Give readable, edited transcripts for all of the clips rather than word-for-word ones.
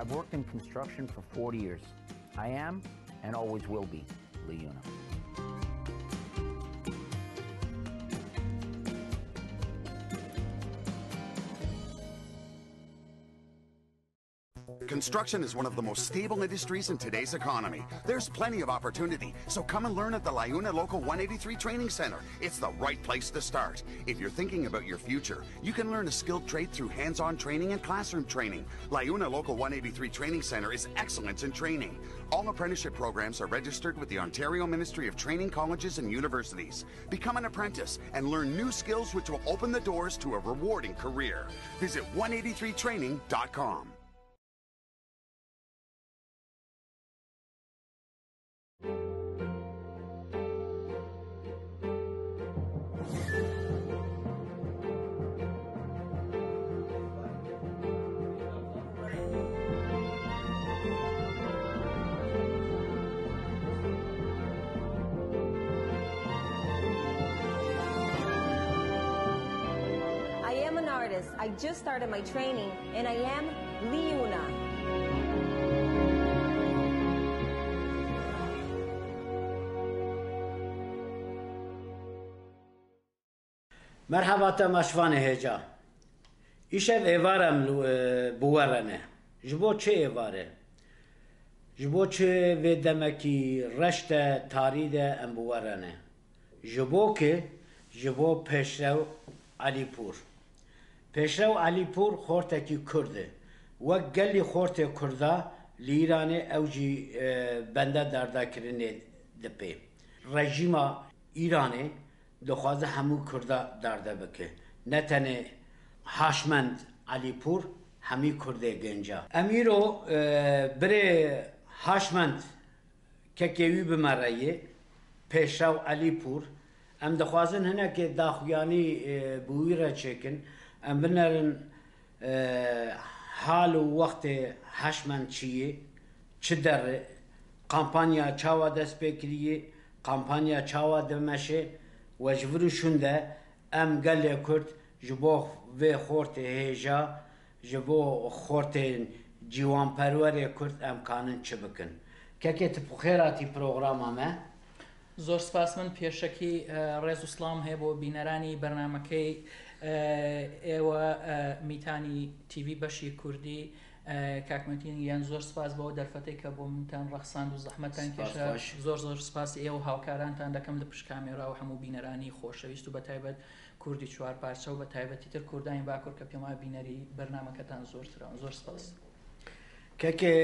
I've worked in construction for 40 years. I am and always will be LiUNA. Construction is one of the most stable industries in today's economy. There's plenty of opportunity, so come and learn at the LiUNA Local 183 Training Center. It's the right place to start. If you're thinking about your future, you can learn a skilled trade through hands-on training and classroom training. LiUNA Local 183 Training Center is excellence in training. All apprenticeship programs are registered with the Ontario Ministry of Training Colleges and Universities. Become an apprentice and learn new skills which will open the doors to a rewarding career. Visit 183training.com. I am an artist. I just started my training and I am LiUNA. Merheba temaşvanê hêja. Îşev êvar em bi we re ne. Ji bo çi êvar e? Ji bo çi vê demekî reş de, tarî de em bi we re ne? Ji bo ki ji bo Pêşrew Elîpûr. Pêşrew Elîpûr xortekî Kurd e. Wek gelî xortê Kurda li Îranê ew jî bende dardakirinê dipê. Rejîma Îranê dixwaze hemû Kurda darde bike. Ne tenê Haşmend Elîpûr hemî Kurdê gênca. Em îro birê Haşmend kekê wî bi me re yê, Pêşrew Elîpûr. Em dixwazin hinekê daxuyanî bi wî re çêkin. Em binerin hal û wextê Heşmend çi yê, çi der kampanya çawa dest pê kiriyê, kampanya çawa dimeşê we ji vir û şûnde em gelê Kurd ji bo vê xortê hêja, ji bo xortên cîwanperwerê Kurd em kanin çi bikin. Kekê tu bi xêr hatî programa me. زۆر سپاس من پێشەکی ڕێز و سڵاوم هەیە بۆ بینەرانی بەرنامەکەی ئێوە میتانی تیڤی بەشی کوردی کاک مەتین گیان زۆر سپاس بۆ دەرفەتەی کە بۆ منتان ڕەخساند و زەحمەتتان کێشا زۆر زۆر سپاسی ئێوە هاوکارانتان دەکەم لە پشت کامێرا و هەموو بینەرانی خۆشەویست و بە تایبەت کوردی چوار پارچە و بە تایبەتی تر کوردانی باکوور کە پێم وایە بینەری بەرنامەکەتان زۆرترە زۆر سپاس. کەکێ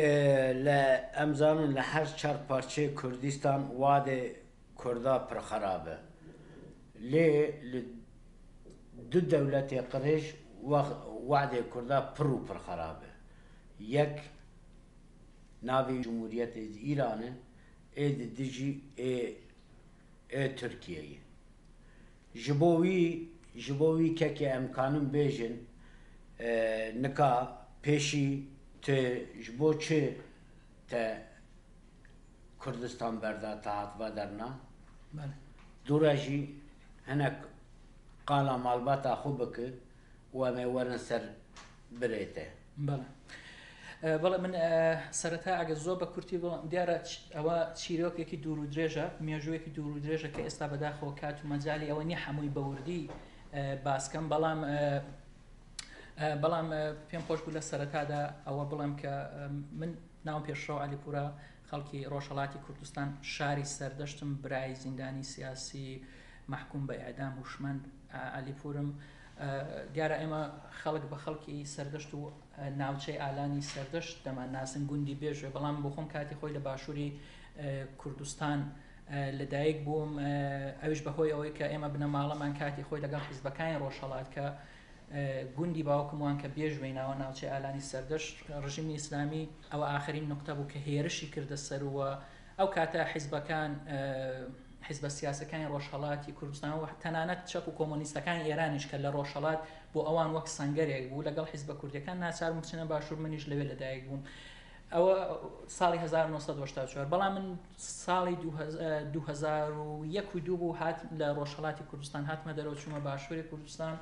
لە ئەم زانن لە هەر چار پارچەی کوردستان وادێ کوردا پر خەرابە لێ لە دو دەولەتێ قرێژ وەعدێ کوردا پر و پر خەرابە یەک ناڤی جموریەتێ ئیرانە ئێ د دژی ئێ ئێ تورکیەیە ji bo wî ji bo wî kekê em kanin bêjin nika pêşî tu ji bo çi te Kurdistan berda te hat vederna? Dûre jî hinek qala malbata xwe bike û em ê werin ser birê te. بەڵێ. بەڵێ من سەرەتا ئەگەر زۆر بە کورتی بڵێم دیارە ئەوە چیرۆکێکی دوور و درێژە، مێژوویەکی دوور و درێژە کە ئێستا بەداخەوە کات و مەجالی ئەوە نییە هەمووی بە وردی باس کەم، بەڵام بەڵام پێم خۆش بوو لە سەرەتادا ئەوە بڵێم کە من ناوم پێشڕەو عەلیپوورە، خەڵکی ڕۆژهەڵاتی کوردستان شاری سەردەشتم، برای زیندانی سیاسی مەحکوم بە ئێعدام هوشمەند عەلیپوورم. دیارە ئێمە خەڵک بە خەڵکی سەردەشت و ناوچەی ئالانی سەردەشت دەمانناسن، گوندی بێژوێ، بەڵام بۆ خۆم کاتی خۆی لە باشووری کوردستان لەدایک بووم، ئەویش بەهۆی ئەوەی کە ئێمە بنەماڵەمان کاتی خۆی لەگەڵ حیزبەکانی ڕۆژهەڵات کە گوندی باوکم وان کە بێژوێی ناوە ناوچەی ئالانی سەردەشت، ڕژیمی ئیسلامی ئەوە ئاخرین نوقتە بوو کە هێرشی کردە سەر و ئەو کاتە حیزبەکان حیزبە سیاسەکانی ڕۆژهەڵاتی کوردستان و تەنانەت چەپ و کۆمۆنیستەکانی ئێرانیش کە لە ڕۆژهەڵات بۆ ئەوان وەک سەنگەرێک بوو لەگەڵ حیزبە کوردیەکان ناچار بوون بچنە باشوور، منیش لەوێ لەدایک بووم. ئەوە ساڵی 1984 بەڵام من ساڵی 2001 و دوو بوو هات لە ڕۆژهەڵاتی کوردستان هاتمە دەرەوە چوومە باشووری کوردستان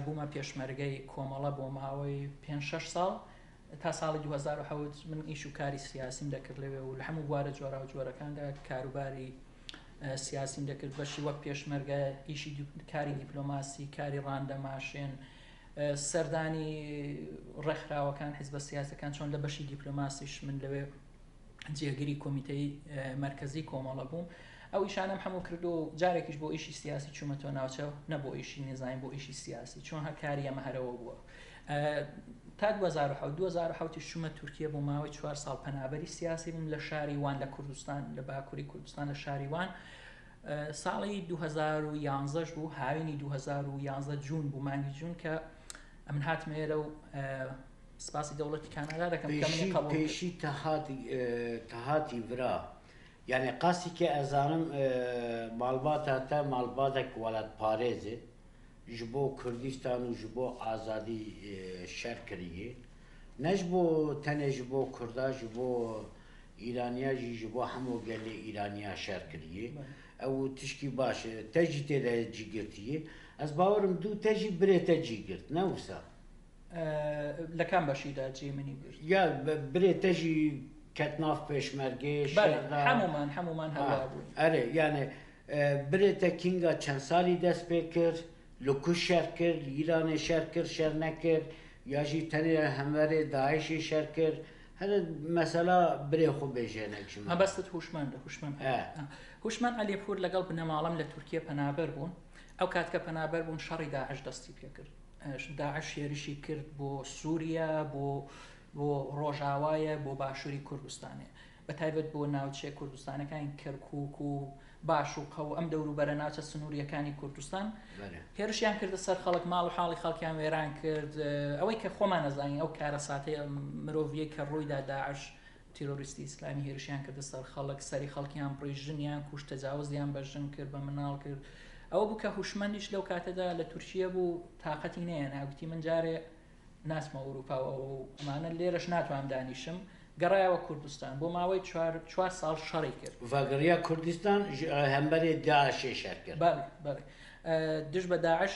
بوومە پێشمەرگەی کۆمەڵە بۆ ماوەی 5 6 ساڵ. تا ساڵی 2007 من ئیش و کاری سیاسیم دەکرد لەوێ و لە هەموو بوارە جۆراوجۆرەکاندا کاروباری سیاسیم دەکرد، بەشی وەک پێشمەرگە، ئیشی کاری دیپلۆماسی، کاری ڕاندە ماشێن، سەردانی ڕێکخراوەکان، حیزبە سیاسەکان، چۆن لە بەشی دیپلۆماسیش من لەوێ جێگری کۆمیتەی مەرکەزی کۆمەڵە بووم. ئەو ئیشانەم هەموو کردو و جارێکیش بۆ ئیشی سیاسی چوومەتەوە ناوچە، نە بۆ ئیشی نیزامی، بۆ ئیشی سیاسی، چۆن هەر کاری ئەمە هەرەوە بووە. تا 2007 2007 یش چوومە تورکیە بۆ ماوەی چوار ساڵ پەنابەری سیاسی بووم لە شاری وان لە کوردستان، لە باکووری کوردستان لە شاری وان. ساڵی 2011 بوو، هاوینی 2011 جوون بوو، مانگی جوون کە ئەمن هاتمە ئێرە و سپاسی دەوڵەتی کانادا دەکەم کە منی قبوڵ کرد. پێشی تەهاتی ڤرا یعنی قاسی کە ئەزانم ماڵباتە تە ماڵباتێک وەلاتپارێزێ ji bo Kurdistan û ji bo azadî şer kiriye. Ne ji bo tenê ji bo Kurda, ji bo Îraniya jî ji bo hemû gelê Îraniya şer kiriye. Ew tişkî baş e, te jî tê de cî girtiye. Ez bawerim dû te jî birê te cî girt, ne wisa? لە کام بەشیدا جێی منی گرت؟ یا برێ te jî ket nav pêşmergê بەڵێ şer da. هەموومان هەموومان هەوا بووین. ئەرێ یانێ برێ te kînga çend salî dest pê kir، li ku şer kir، li Îranê şer kir، şer nekir، ya jî tenê hemverê Daişê şer kir. Here mesela birê xwe bêje hinek ji min. مەبەستت هوشمەندە، هوشمەند هوشمەند عەلیپوور لەگەڵ بنەماڵەم لە تورکیە پەنابەر بوون. ئەو کات کە پەنابەر بوون شەڕی داعش دەستی پێکرد. داعش هێرشی کرد بۆ سووریا، بۆ بۆ ڕۆژاوایە، بۆ باشووری کوردستانێ، بە تایبەت بۆ ناوچەی کوردستانەکانی کەرکووک و باشووقە و ئەم دەوروبەرە ناوچە سنووریەکانی کوردستان. هێرشیان کردە سەر خەڵک، ماڵ و حاڵی خەڵکیان وێران کرد. ئەوەی کە خۆمان نەزانین ئەو کارەساتەی مرۆڤیە کە ڕوویدا، داعش تیرۆریستی ئیسلامی هێرشیان کردە سەر خەڵک، سەری خەڵکیان بڕی، ژنیان کوشت، تەجاوزیان بە ژن کرد، بە مناڵ کرد. ئەوە بوو کە هوشمەندیش لەو کاتەدا لە تورکیە بوو، تاقەتی نەیەنا، گوتی من جارێ ناچمە ئەوروپاوە و ئەمانە لێرەش ناتوانم دانیشم. گەڕایەوە کوردستان بۆ ماوەی چوار ساڵ شەڕی کرد. ڤەگەڕیا کوردستان هەمبەرێ داعشێ شەر کرد. بەڵێ بەڵێ، دژ بە داعش،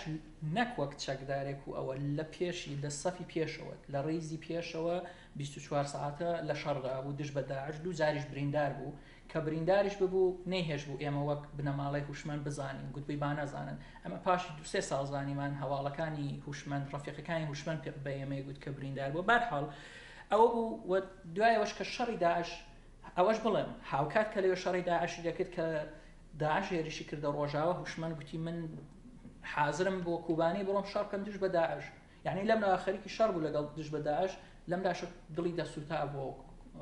نەک وەک چەکدارێک و ئەوە لە پێشی، لە سەفی پێشەوە، لە ڕیزی پێشەوە 24 سەعاتە لە شەڕدا بوو دژ بە داعش. دوو جاریش بریندار بوو، کە برینداریش ببوو نەیهێشت بوو ئێمە وەک بنەماڵەی هوشمەند بزانین، گوتبووی با نەزانن. ئەمە پاشی دوو سێ ساڵ زانیمان، هەواڵەکانی هوشمەند، ڕەفیقەکانی هوشمەند پێ بە ئێمەی گوت کە بریندار بووە. بەرحاڵ ئەوە بوو و دوایەوەش کە شەڕی داعش، ئەوەش بڵێم هاوکات کە لەوێ شەڕی داعشی دەکرد، کە داعش هێرشی کردە ڕۆژاوە، هوشمەند گوتی من حازرم بۆ کوبانی بڕۆم شەڕ بکەم دژ بە داعش. یعنی لەم ناوە خەریکی شەڕ بوو لەگەڵ دژ بە داعش، لەم داش دڵی دەسووتا بۆ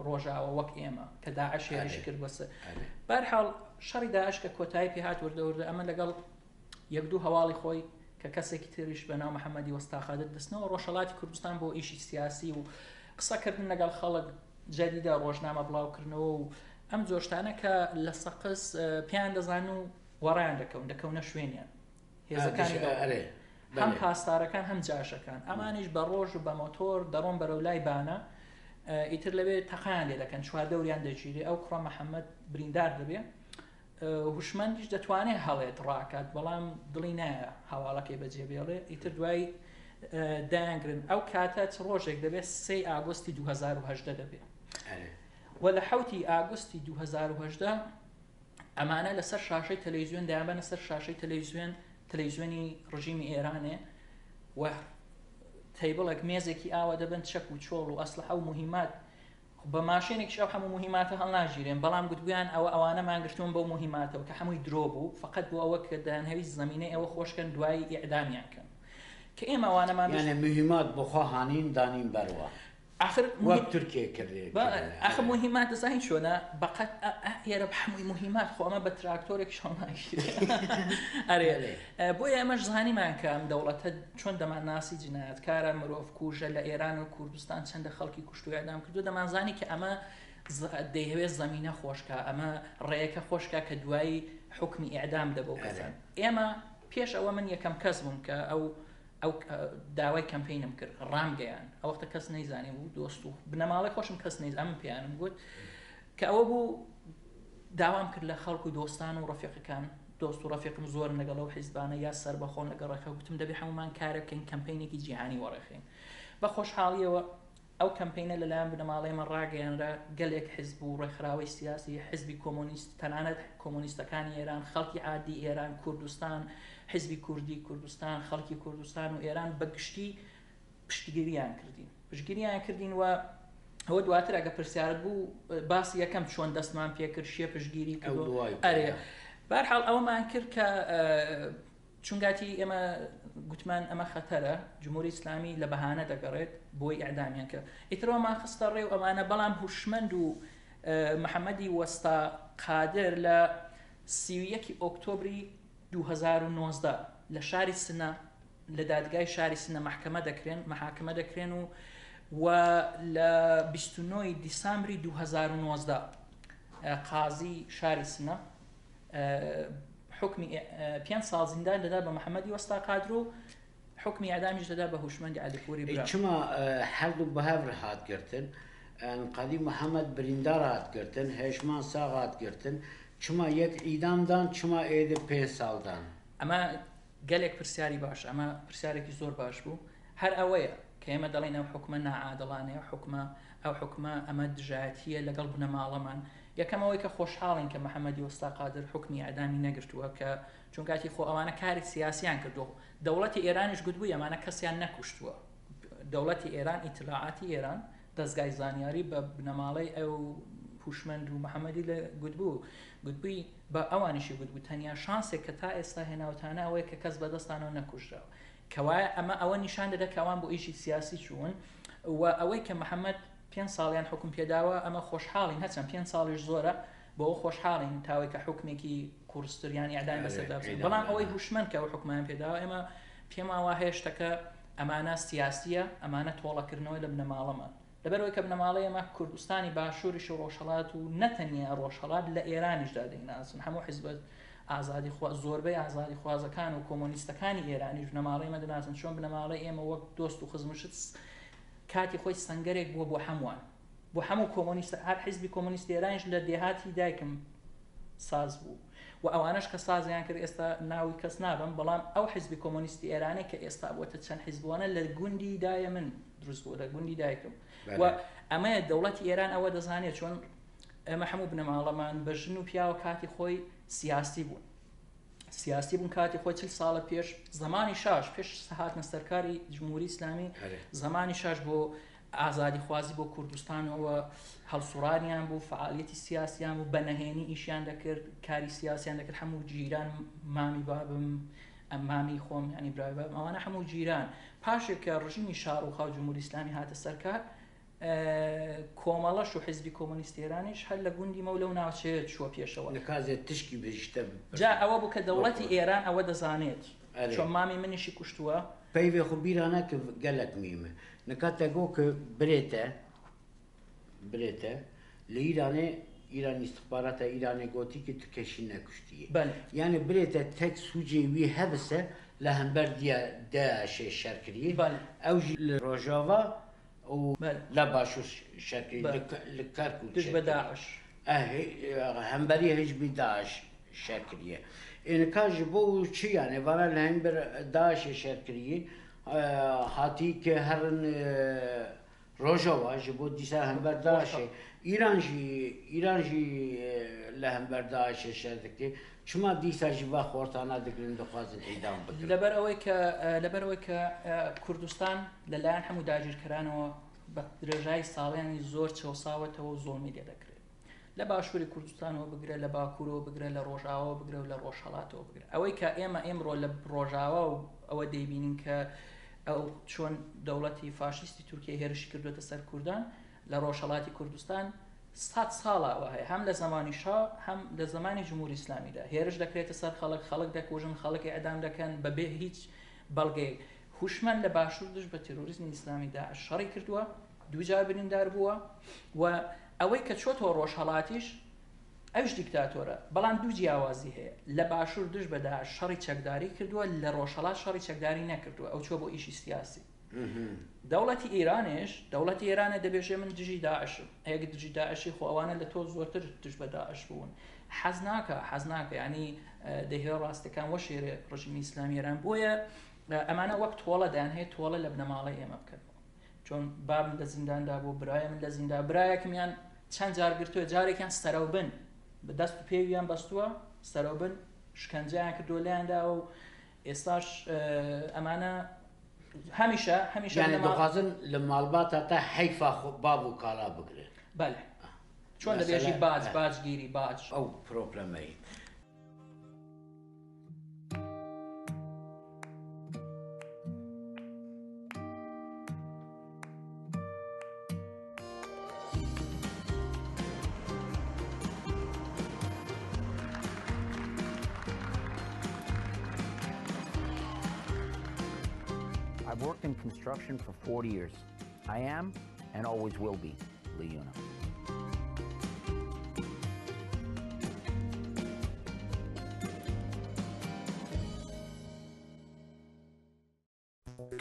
ڕۆژاوە وەک ئێمە کە داعش هێرشی کرد بەسەر. بەرحاڵ شەڕی داعش کە کۆتایی پێهات وردە وردە ئەمە لەگەڵ یەک دوو هەواڵی خۆی کە کەسێکی تریش بە ناو محەممەدی وەستاخادر دەستنەوە ڕۆژهەڵاتی کوردستان بۆ ئیشی سیاسی و قسەکردن لەگەڵ خەڵک، جەدیدە ڕۆژنامە بڵاوکردنەوە و ئەم جۆشتانە کە لە سەقز پێیان دەزان و وەڕیان دەکەون، دەکەونە شوێنیان هێزەکانی هەم پاسدارەکان هەم جاشەکان. ئەمانیش بە ڕۆژ و بە مۆتۆر دەڕۆن بەرەو لای بانە، ئیتر لەوێ تەقیان لێ دەکەن، چواردەوریان دەگیرێ. ئەو کوڕە محەممەد بریندار دەبێ، هوشمەندیش دەتوانێت هەڵێت ڕاکات، بەڵام دڵی نایە هەواڵەکەی بەجێ بێڵێ. ئیتر دوای دایانگرن. ئەو کاتە چ ڕۆژێک دەبێت؟ 3 ئاگۆستی 2018 دەبێت. و لە حوتی ئاگوستی 2018 ئەمانە لەسەر شاشەی تەلەڤیزیۆن دایانبەنە سەر شاشەی تەلەڤیزیۆن، تەلەڤیزیۆنی ڕژیمی ئێرانێ، و تەیبڵێک مێزێکی ئاوە دەبن، چەک و چۆڵ و ئەسلحە و مهمات، بە ماشێنێکیش ئەو هەموو مهماتە هەڵناگیرێن. بەڵام گوتبوویان ئەوە ئەوانەمان گرتوون بەو مهماتەوە کە هەمووی درۆ بوو، فقط بۆ ئەوە کە دەیانهەویست زەمینەی ئەوە خۆشکەن دوای ئیعدامیان کەن کە ئێمە ئەوانەمان یعنی مهمات بۆخوا هانین دانین بەروە آخر وەک تورکیە کردێ. آخر مهمات دەزانین چۆنە؟ بەقەت ئێرە هەمووی مهمات، خۆ ئەمە بە تراکتۆرێک شەڵ ناگیرێ. ئەرێ بۆیە ئێمەش زانیمان کە ئەم دەوڵەتە چۆن دەمانناسی جینایەتکارە، مرۆڤ کوژە، لە ئێران و کوردستان چەندە خەڵکی کوشت و ئێعدام کردو، دەمانزانی کە ئەمە دەیهەوێت زەمینە خۆشکە، ئەمە ڕێیەکە خۆشکە کە دوایی حکمی ئێعدام دەبەو کەسان. ئێمە پێش ئەوە من یەکەم کەس بووم کە ئەو ئەو داوای کەمپینم کرد، ڕامگەیان. ئەو وەختە کەس نەیزانی بوو، دۆست و بنەماڵەی خۆشم کەس نەیزان، ئەمن پێیانم گوت کە ئەوە بوو داوام کرد لە خەڵک و دۆستان و ڕەفیقەکان، دۆست و ڕەفیقم زۆرن لەگەڵ ئەو حیزبانە یا سەربەخۆن لەگەڵ ڕێکخراو، گوتم دەبێ هەمومان کارێ بکەین کەمپینێکی جیهانی وەڕێخین. بە خۆشحاڵیەوە ئەو کەمپەینە لەلایەن بنەماڵەی ئێمە ڕاگەیەنرا، گەلێک حیزب و ڕێکخراوەی سیاسی، حیزبی کۆمۆنیست، تەنانەت کۆمۆنیستەکانی ئێران، خەڵکی عادی ئێران، کوردستان، حیزبی کوردی کوردستان، خەڵکی کوردستان و ئێران بە گشتی پشتگیریان کردین. پشتگیریان کردین و ئەوە دواتر ئەگە پرسیارت بوو باسی یەکەم چۆن دەستمان پێکرد، شێ پشتگیری کرد. ئەرێ بەرحاڵ ئەوەمان کرد کە چونگاتی ئێمە گوتمان ئەمە خەتەرە، جمهوری ئیسلامی لە بەهانە دەگەڕێت بۆی ئیعدامیان کرد. ئیتر ئەومان خستە ڕێ و ئەمانە، بەڵام هوشمەند و محەمەدی وەستا قادر لە 31 ئۆکتۆبری 2019 لە شاری سنە لە دادگای شاری سنە مەحکەمە دەکرێن، محاکمە دەکرێن و و لە 29 دیسامبری 2019 قازی شاری سنە حوکمی پێنج ساڵ زیندان دەدا بە محەمەدی وەستا قادر و حوکمی ئیعدامیش دەدا بە هوشمەندی عەلیپوری برا. چما هەردوو بەهەڤر هات گرتن؟ قادی محەمەد بریندار هات گرتن، هێشمان ساغ هات گرتن، چما یەک ئیدام دان، چما ئێدە پێنج ساڵ دان؟ ئەمە گەلێک پرسیاری باشە، ئەمە پرسیارێکی زۆر باش بوو. هەر ئەوەیە کە ئێمە دەڵێین ئەو حوکمە ناعادڵانەیە، ئەو حوکمە ئەمە دژایەتییە لەگەڵ بنەماڵەمان. یەکەم ئەوەی کە خۆشحاڵین کە محەمەدی وەستا قادر حوکمی ئیعدامی نەگرتووە کە چونکاتی خۆ ئەوانە کاری سیاسیان کردووە دەوڵەتی ئێرانیش گوتبووی ئەمانە کەسیان نەکوشتووە دەوڵەتی ئێران ئیتلاعاتی ئێران دەزگای زانیاری بە بنەماڵەی ئەو هوشمەند و محەمەدی لە گوتبوو گوتبووی بە ئەوانیشی گوتبوو تەنیا شانسێک کە تا ئێستا هێناوتانە ئەوەیە کە کەس بەدەستانەوە نەکوژراوە کەوایە ئەمە ئەوە نیشان دەدا کە ئەوان بۆ ئیشی سیاسی چوون و ئەوەی کە محەمەد پێنج ساڵیان حوکم پێداوە ئەمە خۆشحاڵین هەرچەند پێنج ساڵیش زۆرە بەوە خۆشحاڵین تاوەی کە حوکمێکی قورستر یان ئیعدامی بەسەردا بسەپێنن بەڵام ئەوەی هوشمەند کە ئەو حوکمەیان پێداوە ئێمە پێمان وا هەیە شتەکە ئەمانە سیاسیە ئەمانە تۆڵەکردنەوەی لە بنەماڵەمان لەبەرئەوەی کە بنەماڵەی ئێمە کوردستانی باشووریش و ڕۆژهەڵات و نەتەنیا ڕۆژهەڵات لە ئێرانیشدا دەیناسن هەموو حیزبە ئازادی خوا زۆربەی ئازادی خوازەکان و کۆمۆنیستەکانی ئێرانیش بنەماڵەی ئێمە دەناسن چۆن بنەماڵەی ئێمە وەک دۆست و خزم و شت کاتی خۆی سەنگەرێک بووە بۆ هەمووان بۆ هەموو کۆمۆنیست هەر حیزبی کۆمۆنیستی ئێرانیش لە دێهاتی دایکم ساز بوو و ئەوانەش کە سازیان کرد ئێستا ناوی کەس نابم بەڵام ئەو حیزبی کۆمۆنیستی ئێرانەی کە ئێستا بووەتە چەند حیزبوانە لە گوندی دایە من دروست بووە لە گوندی دایکم و ئەمەیە دەوڵەتی ئێران ئەوە دەزانێت چۆن ئێمە هەموو بنەماڵەمان بە ژن و پیاوە کاتی خۆی سیاسی بوون سیاسی بوون کاتی خۆی چل ساڵە پێش زمانی شاش پێش هاتنە سەرکاری جمهوری ئیسلامی زمانی شاش بۆ ئازادیخوازی بۆ کوردستانەوە هەڵسوڕانیان بوو فعالیەتی سیاسیان بوو بە نەهێنی ئیشیان دەکرد کاری سیاسیان دەکرد هەموو جیران مامی بابم ئەمامی خۆم ینی برای بابم ئەوانە هەموو جیران پاشێک کە ڕژیمی شار و خاو جمهوری ئیسلامی هاتە سەرکار کۆمەڵەش و حیزبی کۆمۆنیستی ئێرانیش هەر لە گوندی مە و لەو ناوچەیە چووە پێشەوە. نکازێ تشکی بهشتە بپرسم. جا ئەوە بوو کە دەوڵەتی ئێران ئەوە دەزانێت چۆن مامی منیشی کوشتووە. پەیڤێ خو بیرانە ک گەلەک مهمە. نکا تە گۆ ک برێتە برێتە لە ئیرانێ ئیران ئیستخباراتە ئیرانێ گۆتی ک تو کەشی نەکوشتیە. بەلێ. یانێ برێتە تەک سوجێ وی هەبسە لە هەمبەر دیە دەعشێ شەر کریە. بەلێ. ئەو ژی لە ڕۆژاڤا و لە باشوور شەر کری لە کەرکوک دژ بە داعش. هەمبەری هیچ بی داعش شەر کریە ئێنکا ژ بۆ چ یانێ ڤانە لە هەمبەر داعشێ شەر کریە هاتی ک هەرن ڕۆژاوا ژ بۆ دیسا هەمبەر داعشێ ئیران ژی ئیران ژی لە هەمبەر داعشێ شەر دکێ چما دیسا ژی ڤا خۆرتانا دگرن دخوازن ئیدام بکرن. لەبەر ئەوەی کە لەبەر ئەوەی کە کوردستان لە لایەن هەموو داگیرکەرانەوە بە درێژایی ساڵیانی زۆر چەوساوەتەوە و زۆڵمی لێ دەکرێت لە باشووری کوردستانەوە بگرە لە باکوورەوە بگرە لە ڕۆژاواوە بگرە و لە ڕۆژهەڵاتەوە بگرە ئەوەی کە ئێمە ئێمڕۆ لە ڕۆژاوا و ئەوە دەیبینین کە ئەو چۆن دەوڵەتی فاشیستی تورکیا هێرشی کردوێتە سەر کوردان لە ڕۆژهەڵاتی کوردستان سات ساڵە ئەوە هەیە هەم لە زمانی شا هەم لە زمانی جمهوری ئیسلامیدا هێرش دەکرێتە سەر خەڵک خەڵک دەکوژن خەڵک ئەدام دەکەن بەبێ هیچ بەڵگەیەک هوشمەند لە باشوور دژ بە تێرۆریزمی ئیسلامی داعش شەڕی کردووە، دووجار بریندار بووە و ئەوەی کە چۆتەوە ڕۆژهەڵاتیش ئەویش دیکتاتۆرە، بەڵام دوو جیاوازی هەیە، لە باشوور دژ بە داعش شەڕی چەکداری کردووە، لە ڕۆژهەڵات شەڕی چەکداری نەکردووە، ئەو چووە بۆ ئیشی سیاسی. دەوڵەتی ئێرانیش دەوڵەتی ئێرانە دەبێژێ من دژی داعشم، ئەگەر دژی داعشی خۆ ئەوانە لە تۆ زۆرتر دژ بە داعش بوون. حەز ناکا، حەز ناکا، یانی دەیهەوێ ڕاستەکان وەشێرێ ڕژیمی ئیسلامی ئێران، بۆیە ئەمانە وەک تۆڵە دەیانهەوێت تۆڵە لە بنەماڵەی ئێمە بکەنەوە. چۆن بابم لە زینداندا بوو، برای من لە زیندا، برایەکمیان چەند جار گرتووە، جارێکیان سەرەوبن بە دەست و پێویان بەستووە، سەرەوبن شکەنجەیان کردووە، لێیان داوە و ئێستاش ئەمانە هەمیشە هەمیشە یعنی دەخوازن لە ماڵباتە تا حەیفا خۆ باب و کاڵا بگرن. بەلێ چۆن دەبێژی باج، باجگیری، باج. ئەو پرۆبلەمەی. I've worked in construction for 40 years. I am and always will be LiUNA.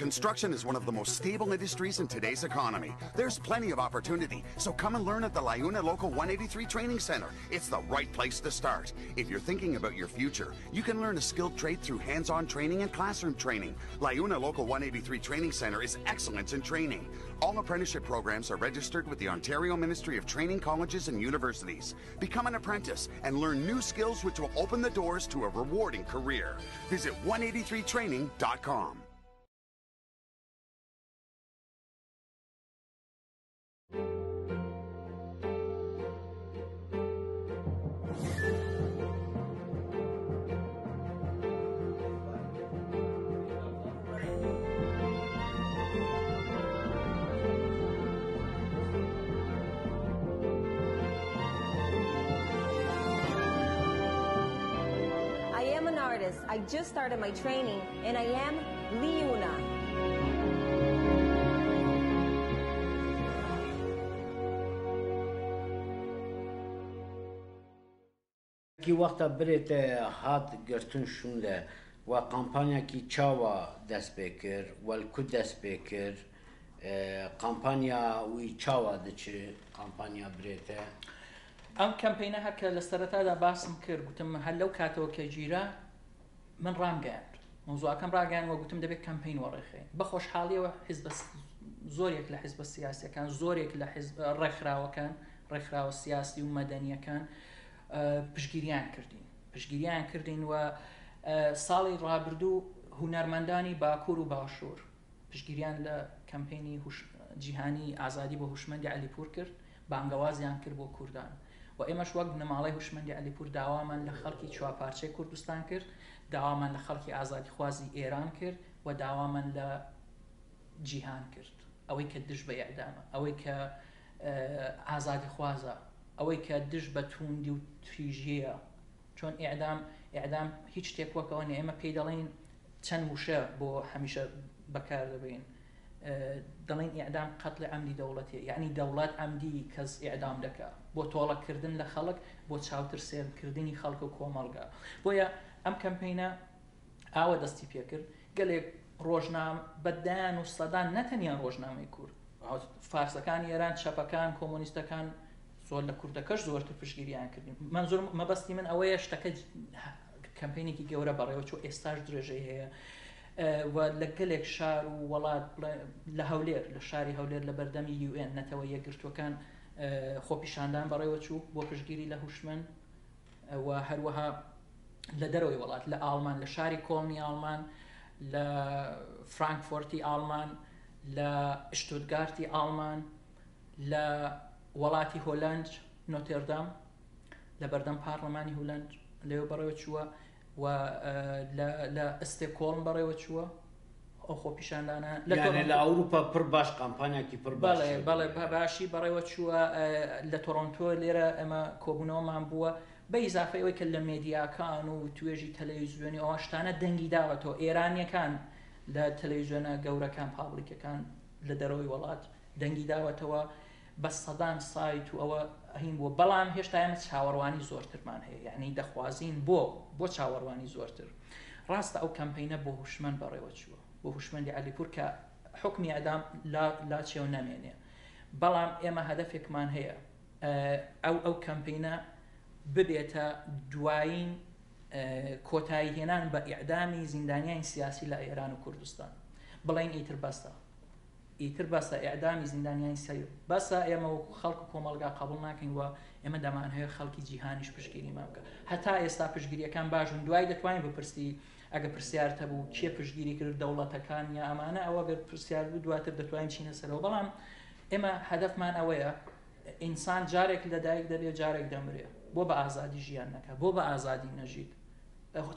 Construction is one of the most stable industries in today's economy. There's plenty of opportunity, so come and learn at the LiUNA Local 183 Training Center. It's the right place to start. If you're thinking about your future, you can learn a skilled trade through hands-on training and classroom training. LiUNA Local 183 Training Center is excellence in training. All apprenticeship programs are registered with the Ontario Ministry of Training Colleges and Universities. Become an apprentice and learn new skills which will open the doors to a rewarding career. Visit 183training.com. I am an artist. I just started my training and I am LiUNA. کی وەختە برێ تە هات گرتن شوونده و کامپانیا کی چاوا دەست پێ کرد وە کو دەست پێ کرد کامپانیا وی چاوا دچ کامپانیا برێتە؟ ئەم کەمپینە هەر کە لە سەرەتادا باسم کرد گوتم هەر لەو کاتەوە کە گیرا من ڕامگەیاند، مەوزوعەکەم ڕاگەیاند و گوتم دەبێت کەمپین وەڕێخەین. بە خۆشحاڵیەوە حیزب زۆرێک لە حیزبە سیاسیەکان، زۆرێک لە حیزب ڕێکخراوەکان، ڕێکخراوە سیاسی و مەدەنیەکان پشتگیریان کردین، پشتگیریان کردین و ساڵی ڕابردوو هونەرمەندانی باکوور و باشوور پشتگیریان لە کەمپینی جیهانی ئازادی بۆ هوشمەندی عەلیپوور کرد، بانگەوازیان کرد بۆ کوردان و ئێمەش وەک بنەماڵەی هوشمەندی عەلیپوور داوامان لە خەڵکی چوارپارچەی کوردستان کرد، داوامان لە خەڵکی ئازادیخوازی ئێران کرد و داوامان لە جیهان کرد. ئەوەی کە دژ بە ئێعدامە، ئەوەی کە ئازادیخوازە، ئەوەی کە دژ بە توندی و تیژیە. چۆن ئێعدام، ئێعدام هیچ شتێک وەکەوە نییە. ئێمە پێی دەڵێین چەند وشە بۆ هەمیشە بەکار دەبین، دەڵێن ئێعدام قەتڵ عەمدی دەوڵەتیە، یعنی دەوڵەت عەمدی کەس ئێعدام دەکا بۆ تۆڵەکردن لە خەڵک، بۆ چاوترسێنکردنی خەڵک و کۆمەڵگا. بۆیە ئەم کەمپینە ئاوە دەستی پێکرد. گەلێک ڕۆژنام بەدایان و سەدان، نەتەنیا ڕۆژنامەی کورد، فارسەکانی ئێران، چەپەکان، کۆمۆنیستەکان زۆر لە کوردەکەش زۆرتر پشتگیریان کردین. منظور مەبەستی من ئەوەیە شتەکە کەمپینێکی گەورە بەڕێوە چوو، ئێستاش درێژەی هەیە و لە گەلێک شار و وڵات، لە هەولێر، لە شاری هەولێر لە بەردەمی یو ئێن نەتەوە یەکگرتووەکان خۆپیشاندان بەڕێوە چوو بۆ پشتگیری لە هوشمەند و هەروەها لە دەرەوەی وڵات، لە ئاڵمان، لە شاری کۆڵنی ئاڵمان، لە فرانکفۆرتی ئاڵمان، لە شتوتگارتی ئاڵمان، لە وڵاتی هۆلند نۆتێردام لە بەردەم پارلەمانی هۆلند لەوێ بەڕێوە چووە و لە ئستێکۆڵم بەڕێوە چووە. ئەو خۆپیشاندانە لە یعنی لە ئەوروپا پڕ باش کامپانیاکی پڕ باش بەڵێ، بەڵێ، باشی بەڕێوە چووە. لە تۆرۆنتۆ لێرە ئێمە کۆبوونەوەمان بووە، بە ئیزافە ئەوەی کە لە مێدیاکان و توێژی تەلەڤیزیۆنی ئەوە شتانە دەنگی داوەتەوە. ئێرانیەکان لە تەلەڤیزیۆنە گەورەکان، پابلیکەکان لە دەرەوەی وڵات دەنگی داوەتەوە بە سەدان سایت و ئەوە هین بووە. بەڵام هێشتا ئێمە چاوەڕوانی زۆرترمان هەیە، یعنی دەخوازین بۆ چاوەڕوانی زۆرتر. ڕاستە ئەو کەمپینە بۆ هوشمەند بەڕێوە چووە، بۆ هوشمەندی عەلیپوور کە حکمی ئەدام لا چێو نەمێنێ، بەڵام ئێمە هەدەفێکمان هەیە ئەو کەمپینە ببێتە دوایین کۆتایی هێنان بە ئیعدامی زیندانیانی سیاسی لە ئێران و کوردستان. بڵێن ئیتر بەسە. ئیتر بەسە، ئیعدامی زیندانیانی سیاسی بەسە، ئێمە وەکو خەڵک و کۆمەڵگا قەبوڵ ناکەین و ئێمە دەمانهەوێت خەڵکی جیهانیش پشتگیریمان بکا. هەتا ئێستا پشتگیریەکان باش بوون، دوایی دەتوانین بپرسی ئەگە پرسیارت هەبوو کێ پشتگیری کرد دەوڵەتەکان یا ئەمانە، ئەوە گەر پرسیار بوو دواتر دەتوانین بچینە سەرەوە، بەڵام ئێمە هەدەفمان ئەوەیە ئینسان جارێک لەدایک دەبێ جارێک دەمرێ، بۆ بە ئازادی ژیان نەکا، بۆ بە ئازادی نەژیت؟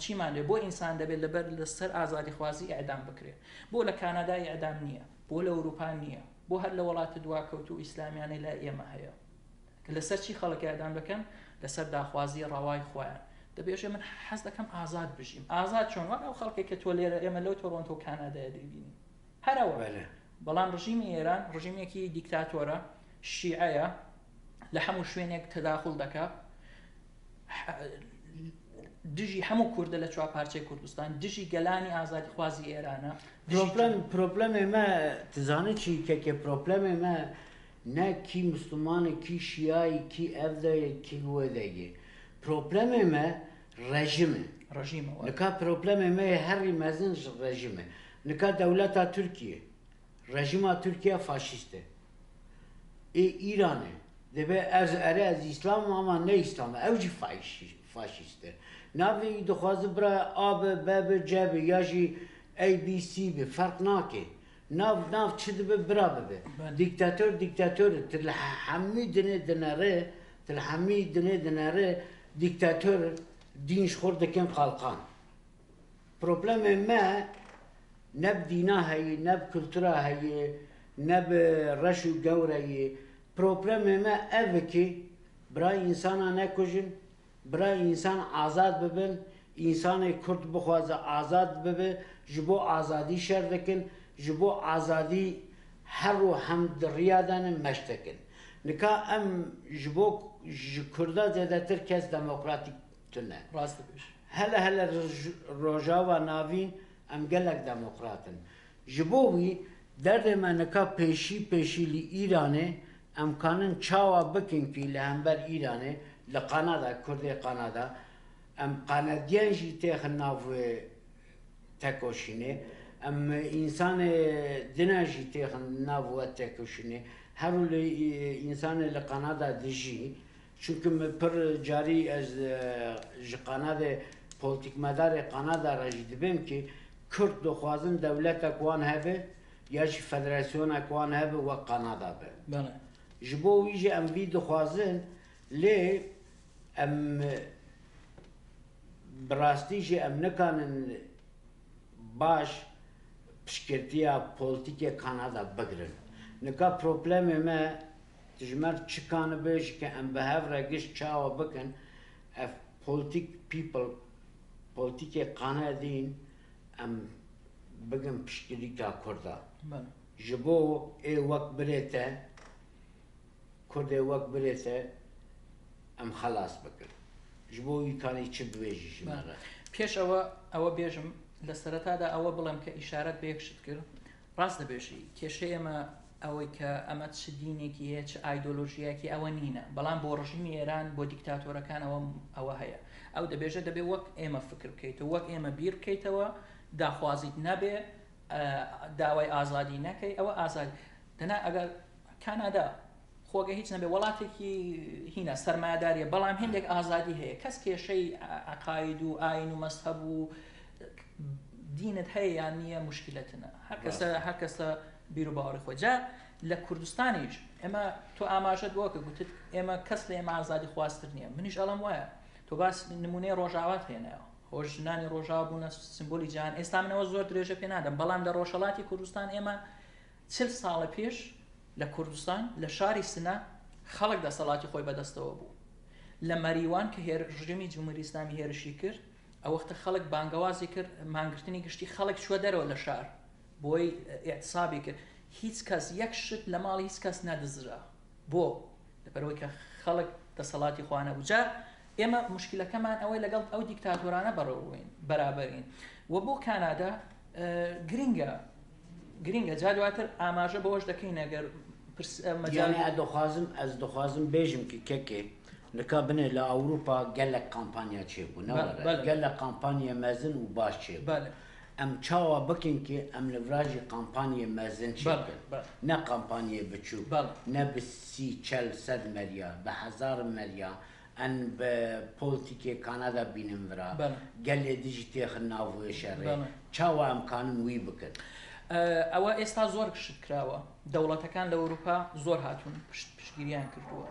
چیمان لێ بۆ ئینسان دەبێت لەبەر لەسەر ئازادیخوازی ئیعدام بکرێ؟ بۆ لە کانادا ئیعدام نییە؟ بۆ لە ئەوروپا نییە؟ بۆ هەر لە وڵاتە دواکەوتوو ئیسلامیانەی لای ئێمە هەیە؟ لەسەر چی خەڵک ئیعدام دەکەن؟ لەسەر داخوازی ڕەوای خۆیان. دەبێژێ من حەز دەکەم ئازاد بژیم. ئازاد چۆن؟ وەک ئەو خەڵکێک کە تۆ لێرە ئێمە لەو تۆرۆنتۆ و کانادایە دەیبینین. هەر ئەوە. بەڵام ڕژیمی ئێران ڕژیمێکی دیکتاتۆرە، شیعەیە، لە هەموو شوێنێک تەداخول دەکا، دژی هەموو کوردە لە چوار پارچەی کوردستان، دژی گەلانی ئازادیخوازی ئێرانە. پرۆبلەم پرۆبلەمێ مە تزانێ چی کەکێ پرۆبلەمێ مە نە کی مسلمانە کی شیای کی ئەڤ دەیە کی وێ دەیە پرۆبلەمێ مە ڕێژیمە ڕژیمە نکا پرۆبلەمێ مە هەری مەزن ڕێژیمە نکا دەولەتا تورکیە ڕێژیما تورکیا فاشیستە ئێ ئیرانێ دەبێ ئەز ئەرێ ئەز ئیسلامم ئەما نە ئیسلامە ئەو جی فاشیستە ناڤێ ئی دخوازی برا ئا بێ بە بێ جە بێ یا ژی ئەی بی سی بێ فەرق ناکێ ناڤ ناڤ چ دبێ برا ببێ دیکتاتۆر دیکتاتۆرە ت لە هەمی دنێ دنەرێ ت لە هەمی دنێ دنەرێ دیکتاتۆر دین ژ خۆر دکێن قالقان پرۆبلەمێ مە نە ب دینا هەیی نە ب کولتورا هەیی نە ب ڕەش و گەورەیی پرۆبلەمێ مە ئەڤ کی برا ئینسانا نەکوژن برا ئینسان ئازاد ببن ئینسانێ کورد بخوازە ئازاد ببێ ژ بۆ ئازادی شەر دکن ژ بۆ ئازادی هەر و هەم د ڕیا دەنن مەش دکن نکا ئەم ژ بۆ ژ کوردا زێدەتر کەس دەمۆکراتیک تونە. ڕاست دەبێژی. هەلە هەلە ڕۆژاوا ناڤین ئەم گەلەک دەمۆقراتن. ژ بۆ وی دەردێ مە نکا پێشی پێشی لی ئیرانێ ئەم کانن چاوا بکن کی لە هەمبەر ئیرانێ لە قانادا کوردێ قانادا ئەم قانەدیەن ژی تێخن ناڤ وێ تەکۆشینێ ئەم ئینسانێ دنە ژی تێخن ناڤ وە تەکۆشینێ هەر و لی ئینسانێ لە قانادا دژی چونکە پر جاری ئەز ژ قانادێ پۆلتیکمەدارێ قانادا رە ژی دبێم کی کورد دخوازن دەولەتەک وان هەبێ یا ژی فەدراسیۆنەک وان هەبێ وەک قانادا بێ. ژ بۆ وی ژی ئەم ڤی دخوازن لێ ئەم بڕاستی ژی ئەم نکانن باش پشتگرتیا پۆلتیکێ کانادا بگرن. نکا پرۆبلەمێ مە تژمەر چ کانبێژ کە ئەم بە هەڤ رە گشت چاوە بکن ئەف پۆلتیک پیپڵ پۆلتیکێ قانە دین ئەم بگن پشتگریکا کوردا ژ بۆ ئێ وەک برێتە کوردێ وەک برێتە ئەم خەلاس بکن ژ بۆ وی کانی چ بوێژی ژ مە رە. پێش ئەوە ئەوە بێژم لە سەرەتادا ئەوە بڵێم کە ئیشارەت بە یەک شت کرد ڕاست دەبێژی کێشەی ئێمە ئەوەی کە ئەمە چ دینێکی هەیە چ ئایدۆلۆژیایەکی ئەوە نینە بەڵام بۆ ڕژیمی ئێران بۆ دیکتاتۆرەکان ئەوە ئەوە هەیە ئەو دەبێژە دەبێ وەک ئێمە فکر بکەیتەوە وەک ئێمە بیر بکەیتەوە داخوازیت نەبێ داوای ئازادی نەکەی ئەوە ئازادی دەنا ئەگەر کانادا خۆگە هیچ نەبێ وڵاتێکی هینە سەرمایەداریە بەڵام هندێک ئازادی هەیە کەس کێشەی عقاید و ئاین و مەزهەب و دینت هەیە یان نییە مشکلەتنە هەر کەسە هەر کەسە بیر و باوەڕی خۆی جا لە کوردستانیش ئێمە تۆ ئاماژەت بۆ کە گوتت ئێمە کەس لە ئێمە ئازادی خواستر نییە منیش ئەڵم وایە تۆ باس نمونەی ڕۆژاوات هێنایەوە خۆش ژنانی ڕۆژاوا بوونە سمبولی جیهان ئێستا منەوە زۆر درێژە پێ نادەم بەڵام لە ڕۆژهەڵاتی کوردستان ئێمە چل ساڵە پێش لە کوردستان لە شاری سنە خەڵک دەسەڵاتی خۆی بەدەستەوە بوو لە مەریوان کە هێر ڕژێمی جمهوری ئیسلامی هێرشی کرد ئەوەختە خەڵک بانگەوازی کرد مانگرتنی گشتی خەڵک چوە دەرەوە لە شار بۆی ئیعتسابی کرد هیچ کەس یەک شت لە ماڵی هیچ کەس نەدزرا بۆ لەبەرئەوەی کە خەڵک دەسەڵاتی خۆیان نەبوو جا ئێمە مشکلەکەمان ئەوەی لەگەڵ ئەو دیکتاتۆرانە بەڕەوین بەرابەرین و بۆ کانادا گرنگە گرنگە جا دواتر ئاماژە بەوەش دەکەین ئەگەر یانی ئەدخوازم ئەز دخوازم بێژم کی کەکێ نکا بنێ لە ئەوروپا گەلەک کامپانیا چێ بوو نەوەرە گەلەک کامپانیا مەزن و باش چێ بوو. ئەم چاوا بکەین کە ئەم لە ڤراژی قامپانیێ مەزن چێ بەڵێ بکەن بەڵێ. نە قامپانیێ بچووک بەڵێ. نە بە سی چەل سەد مەریا بە هەزار مەریا ئەن بە پۆلتیکێ کانادا بینن ڤرا بەڵێ. گەلێ دژی تێخن ناڤ وێ شەڕێ بەڵێ. چاوا ئەم کانن وی بکەن. ئەوە ئێستا زۆر شت کراوە دەوڵەتەکان لە ئەوروپا زۆر هاتوون پشت پشتگیریان کردووە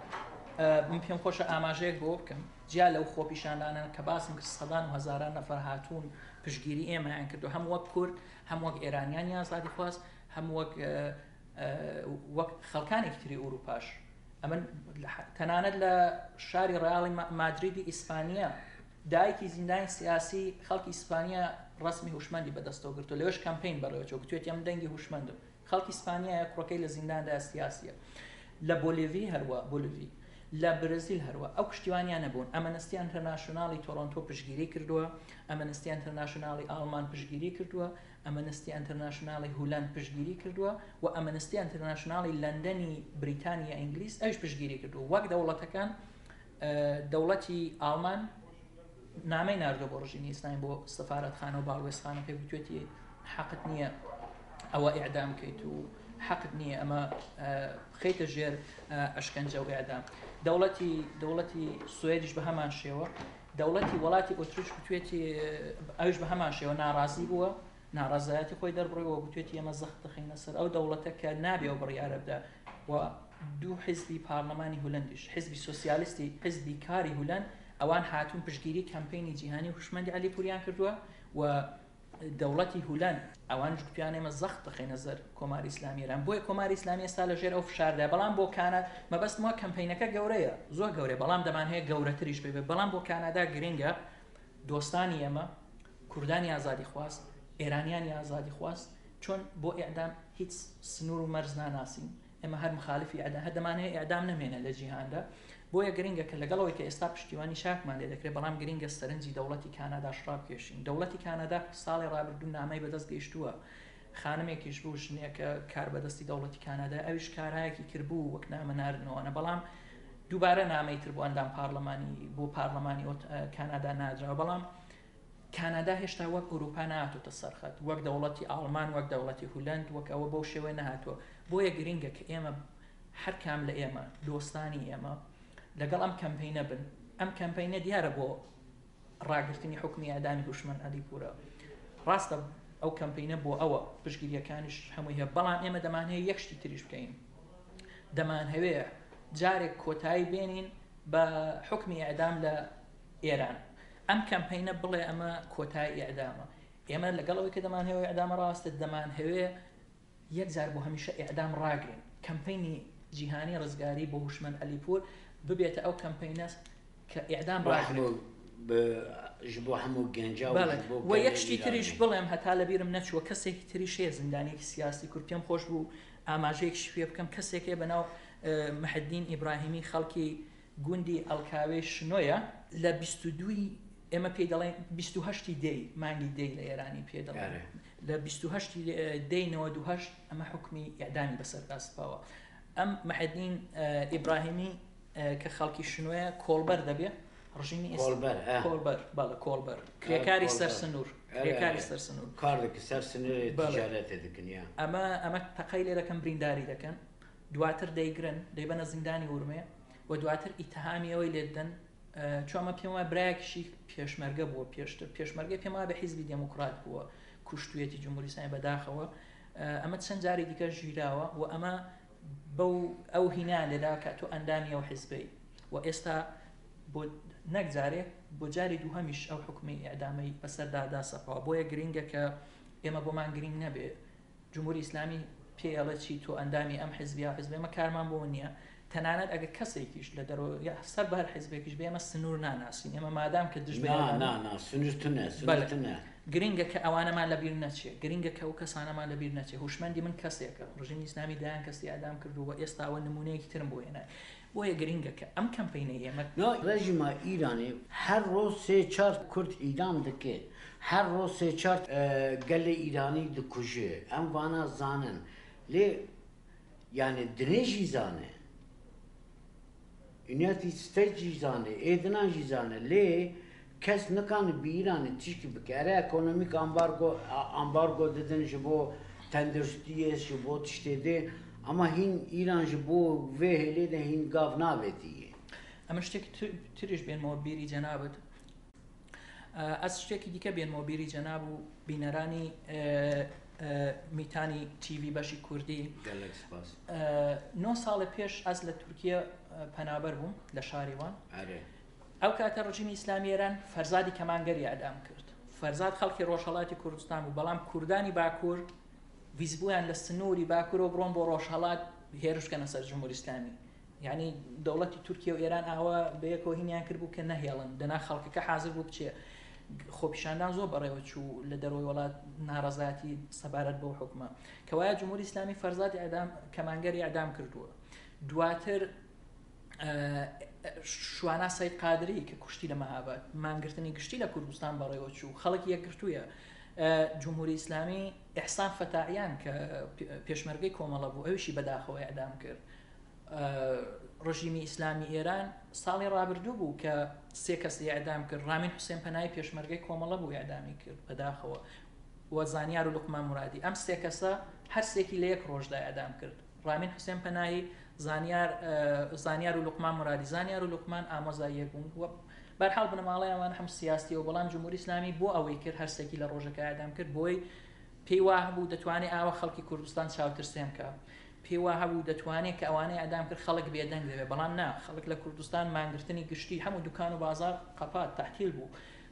من پێم خۆشە ئاماژەیەک بۆ بکەم جیا لەو خۆپیشاندانە کە باسم کرد سەدان و هەزاران نەفەر هاتوون پشتگیری ئێمەیان کردو هەم وەک کورد هەم وەک ئێرانیانی ئازادیخواز هەم وەک وەک خەڵکانێکی تری ئەوروپاش ئەمن تەنانەت لە شاری ڕیاڵی مادریدی ئیسپانیا دایکی زیندانی سیاسی خەڵکی ئیسپانیا ڕسمی هوشمەندی بەدەستەوە گرتو لەوێش کەمپین بەڕێوەچوو گوتوێتی ئەم دەنگی هوشمەندم خەڵکی ئیسپانیایە کوڕەکەی لە زینداندا سیاسیە لە بۆلیڤی هەروە بۆلیڤی لە برزیل هەروە ئەو پشتیوانیان نەبوون ئەمەنستی ئەنتەرناشوناڵی تۆرۆنتۆ پشتگیری کردووە ئەمەنستی ئەنتەرناشوناڵی ئاڵمان پشتگیری کردووە ئەمەنستی ئەنتەرناشوناڵی هولەند پشتگیری کردووە و ئەمەنستی ئەنتەرناشوناڵی لەندەنی بریتانیا ئینگلیز ئەویش پشتگیری کردووە وەک دەوڵەتەکان دەوڵەتی ئاڵمان نامەی ناردووە بۆ ڕژیمی ئیسلامی بۆ سەفارەتخانە و باڵوێزخانە پێ گوتوێتی حەقت نییە ئەوە ئیعدام کەیت و حەقت نییە ئەمە بخەیتە ژێر ئەشکەنجە و ئیعدام. دەوڵەتی دەوڵەتی سوئدیش بە هەمان شێوە دەوڵەتی وڵاتی ئۆتریش گوتوێتی ئەویش بە هەمان شێوە ناڕازی بووە ناڕەزایەتی خۆی دەربڕیوە گوتوێتی ئێمە زەخت دەخەینە سەر ئەو دەوڵەتە کە نابێ ئەو بڕیارە بدا و دوو حیزبی پارلەمانی هولەندیش حیزبی سۆسیالیستی حیزبی کاری هولەند ئەوان هاتوون پشتگیری کەمپەینی جیهانی و هوشمەندی عەلی پوریان کردووە و دەوڵەتی هولەند ئەوانش گوتیان ئێمە زەخت دەخەینە سەر کۆماری ئیسلامی ئێران بۆیە کۆماری ئیسلامی ئێستا لەژێر ئەو فشاردا بەڵام بۆ کانا مەبەستم وە کەمپەینەکە گەورەیە زۆر گەورەیە بەڵام دەمانهەیە گەورەتریش بێ بەڵام بۆ کانادا گرنگە دۆستانی ئێمە کوردانی ئازادیخواز ئێرانیانی ئازادیخواز چۆن بۆ ئیعدام هیچ سنوور و مەرز ناناسین ئێمە هەر مخالفی ئیعدام هەر دەمانەوێت ئیعدام نەمێنێ لە جیهاندا بۆیە گرنگە کە لەگەڵ ئەوەی کە ئێستا پشتیوانی چاکمان لێ دەکرێت بەڵام گرنگە سەرنجی دەوڵەتی کاناداش ڕابکێشین دەوڵەتی کانادا ساڵی ڕابردوو نامەی بەدەست گەیشتووە خانمێکیش بوو ژنێکە کاربەدەستی دەوڵەتی کانادا ئەویش کارایەکی کردبوو وەک نامە ناردنەوەنە بەڵام دووبارە نامەی تر بۆ ئەندام پارلەمانی بۆ پارلەمانی کانادا ناردراوە بەڵام کانادا هێشتا وەک ئەوروپا نەهاتۆتە سەر خەت، وەک دەوڵەتی ئاڵمان، وەک دەوڵەتی هولەند، وەک ئەوە بەو شێوەیە نەهاتووە. بۆیە گرینگە کە ئێمە هەر کام لە ئێمە، دۆستانی ئێمە لەگەڵ ئەم کەمپەینە بن. ئەم کەمپەینە دیارە بۆ ڕاگرتنی حوکمی ئێعدامی هوشمەند عەلیپوورە. ڕاستە ئەو کەمپەینە بۆ ئەوە، پشتگیرییەکانیش هەمووی هەیە، بەڵام ئێمە دەمانهەوێ یەک شتی تریش بکەین. دەمانهەوێ جارێک کۆتایی بێنین بە حوکمی ئێعدام لە ئێران ئەم کەمپەینە بڵێ ئەمە کۆتای ئیعدامە ئێمە لەگەڵ ئەوەی کە دەمانهەوێ ئیعدامە ڕاستە دەمانهەوێ یەک جار بۆ هەمیشە ئیعدام ڕاگرین کەمپەینی جیهانی ڕزگاری بۆ هوشمەند عەلیپوور ببێتە ئەو کەمپەینە کە ئیعدام ڕاگرێت. ji bo hemû genca û بەڵێ ji bo و یەک gelê شتی تریش Îranê. بڵێم هەتا لەبیرم نەچووە کەسێکی تریش هەیە زیندانیەکی سیاسی کورد پێم خۆش بوو ئاماژەیەکیش پێ بکەم کەسێک هەیە بەناو محدین ئیبراهیمی خەڵکی گوندی ئەڵکاوێی شنۆیە لە 22 ی ئێمە پێی دەڵێن 28 ی دەی مانگی دەی لە ئێرانی پێ دەڵێن لە 28 ی دەی 98 ئەمە حوکمی ئیعدامی بەسەردا سپاوە ئەم محەدین ئیبراهیمی کە خەڵکی شنۆیە کۆڵبەر دەبێ ڕژیمی کۆڵبەر کۆڵبەر بەڵێ کۆڵبەر کرێکاری سەر سنوور کرێکاری سەر سنوور کار دەکە سەر سنوورێ تجارەتێ دەکەن یا ئەمە ئەمە تەقەی لێ دەکەن برینداری دەکەن دواتر دەیگرن دەیبەنە زیندانی ورمێ و دواتر ئیتهامی ئەوەی لێدەن چۆن ئەمە پێم وایە برایەکیشی پێشمەرگە بووە پێشتر پێشمەرگەی پێم وایە بە حیزبی دێموکرات بووە کوشتویەتی جمهوری ئیسلامی بەداخەوە ئەمە چەند جاری دیکە ژیراوە و ئەمە بەو ئەو هینان لێدا کە تۆ ئەندامی ئەو حیزبەی و ئێستا بۆ نەک جارێ بۆ جاری دووهەمیش ئەو حکومی ئیعدامەی بەسەردا داسەپاوە بۆیە گرینگە کە ئێمە بۆمان گرینگ نەبێ جمهوری ئیسلامی پێی ئەڵێ چی تۆ ئەندامی ئەم حزب یا حزب ئێمە کارمان بۆ نییە تەنانەت ئەگەر کەسێکیش لە دەرەوە یا سەر بە هەر حزبێکیش بێ ئێمە سنوور ناناسین ئێمە مادام کە دژ بە نا ئێرانین نا نا سنوور تونە سنوور بەلێ تونە. گرنگە کە ئەوانەمان لەبیر نەچێ گرنگە کە ئەو کەسانەمان لەبیر نەچێ هوشمەندی من کەسێکە ڕژیمی ئیسلامی دەیان کەسی ئیعدام کردووە و ئێستا ئەوە نموونەیەکی ترم بۆ هێنای بۆیە گرنگە کە ئەم کەمپەینەی ئێمە نا ڕێژیما ئیرانێ هەر ڕۆژ سێ چار کورد ئیدام دکێ هەر ڕۆژ سێ چار گەلێ ئیرانی دکوژێ ئەم ڤانا زانن لێ یانێ دنێ ژی زانێ یونایتد ستەیت ژی زانێ ئێ دنا ژی زانێ لێ. Kes nikane bi Îranê tişkî bike. Erê ekonomîk ambargo ambargo didin ji bo tenduristiyê ji bo tiştê dê ama hîn Îran ji bo vê hêlê de hîn gav navêtiye. ئەمن شتێکی تریش بێنمەوە بیری جەنابت. ئەز شتێکی دیکە بێنمەوە بیری جەناب و بینەرانی میتانی تیڤی بەشی کوردی. گەلەک سپاس. نۆ ساڵە پێش ئەز لە تورکیە پەنابەر بووم لە شاری وان. ئەرێ. ئەو کاتە ڕژیمی ئیسلامی ئێران فەرزادی کەمانگەری ئەدام کرد. فەرزاد خەڵکی ڕۆژهەڵاتی کوردستان بوو، بەڵام کوردانی باکوور ویستبوویان لە سنووری باکوورەوە بڕۆن بۆ ڕۆژهەڵات هێرش بکەنە سەر جمهوری ئیسلامی. یعنی دەوڵەتی تورکیا و ئێران ئاوا بەیەکەوە هینیان کرد بوو کە نەهێڵن، دەنا خەڵکەکە حاضر بوو بچێ. خۆپیشاندان زۆر بەڕێوە چوو لە دەرەوەی وڵات ناڕەزایەتی سەبارەت بەو حکومە. کەوایە جمهوری ئیسلامی فەرزادی ئەدام کەمانگەری ئەدام کردووە. دواتر شوانا سەید قادری کە کوشتی لە مەهاباد، مانگرتنی گشتی لە کوردستان بەڕێوە چوو، خەڵک یەکگرتوویە. جمهوری ئیسلامی ئیحسان فەتاعیان کە پێشمەرگەی کۆمەڵە بوو ئەویشی بەداخەوە ئیعدام کرد. ڕژیمی ئیسلامی ئێران ساڵی ڕابردوو بوو کە سێ کەسی ئیعدام کرد. ڕامین حوسێن پەنای پێشمەرگەی کۆمەڵە بوو ئیعدامی کرد بەداخەوە، و زانیار و لوقمان مرادی. ئەم سێ کەسە هەر سێکی لە یەک ڕۆژدا ئیعدام کرد. ڕامین حوسێن پەنایی، زانیار و لوقمان مرادی. زانیار و لوقمان ئامۆزای یەک بوون و بەرحاڵ بنەماڵەی ئەوان هەم سیاسیەوە، بەڵام جمهوری ئیسلامی بۆ ئەوەی کرد هەر سێکی لە ڕۆژەکە ئیعدام کرد، بۆی پێی وا هەبوو دەتوانێت ئاوە خەڵکی کوردستان چاوترسێن بکە. پێی وا هەبوو دەتوانێت کە ئەوانەی ئەدام کرد خەڵک بێدەنگ دەبێت، بەڵام نا، خەڵک لە کوردستان مانگرتنی گشتی هەموو دوکان و بازار قەپات تەحتیل بوو.